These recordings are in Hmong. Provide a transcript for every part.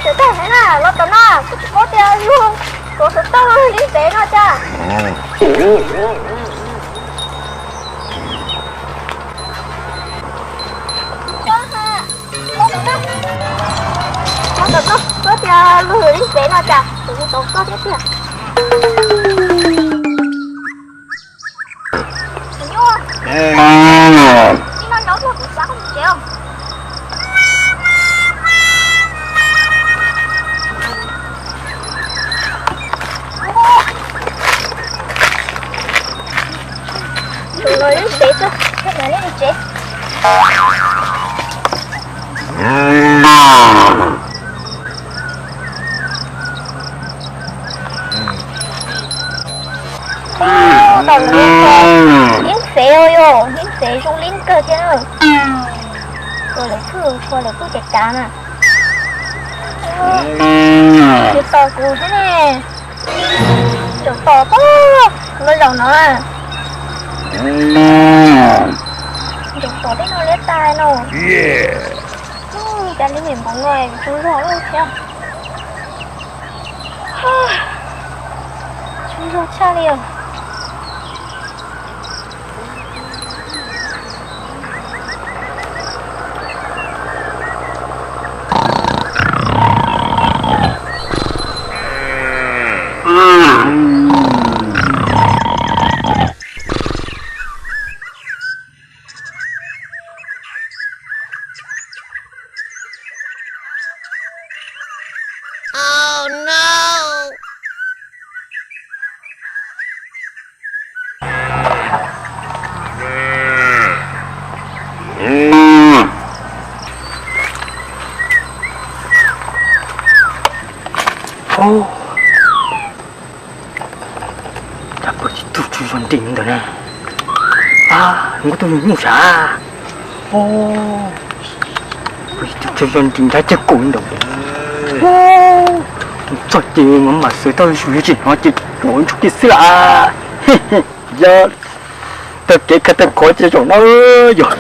Tsis tau heev na, los tom no, kuv tsis paub tias luag tuav xov tooj li ntev no cas. Los tom no, kuv tias luag li ntev no cas, kuv tsis tau koj thiab tiag. Tus nyuj, ib no nrau tuaj kuv xav koj tsev os. Tus no neb tsev tuaj, neb tsev. Tab tom los yeeb fev os, yog yeeb fev zoo li kawg thiab na. Ua lawv khwj, ua lawv khwj ces kav na. Tsis tos kuv thiab ne. Tseem tos tau los zaum no. Tseem tos tej no liab tas no. Cas li me npoo no tsaug zog lawm thiab. Tsaug zog tshaj li os. Cas puas tsis tug tsaug zog nti ntawd ne? Ab, nkauj tug nyuj nyuj sav. Puas tsis tug tsaug zog nti nrab ceg kaum ntawd. Txog ces mam mam xav tau zus li tsis hnov ces tuav ntsuj kiag xwb las. Yog tag kev khav tag khov ces zaum no yog.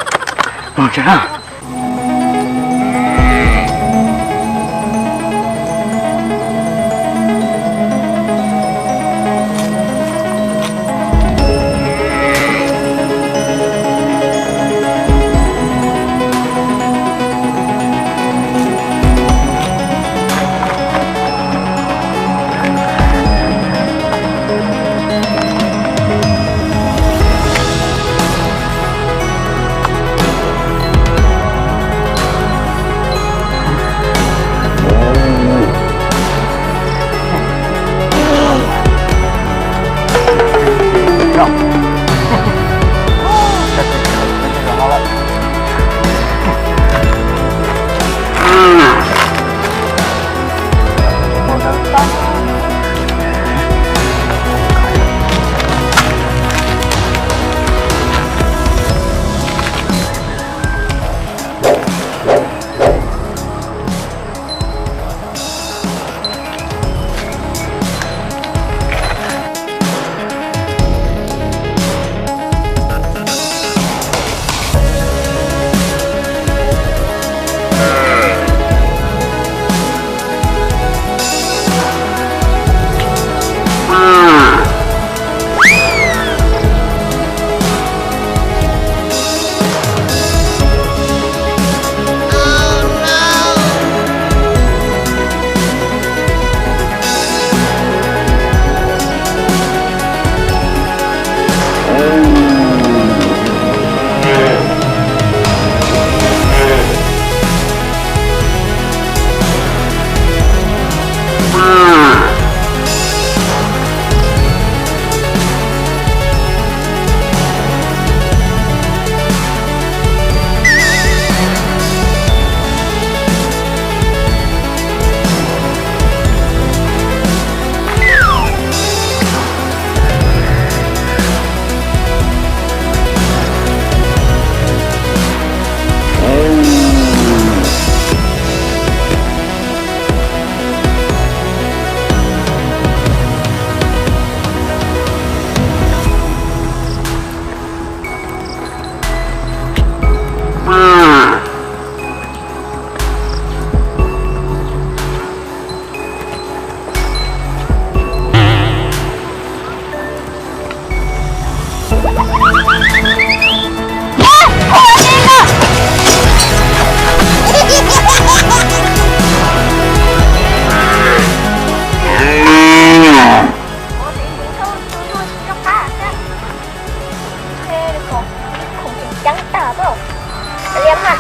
Liam na,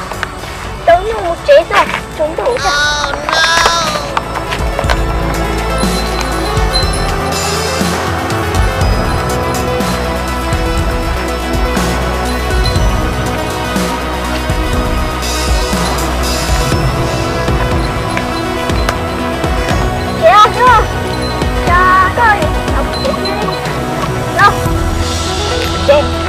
tau nyuj mus tsev xwb, tsaus ntuj xwb. Tsev, tsev, tsev, koj, tsev.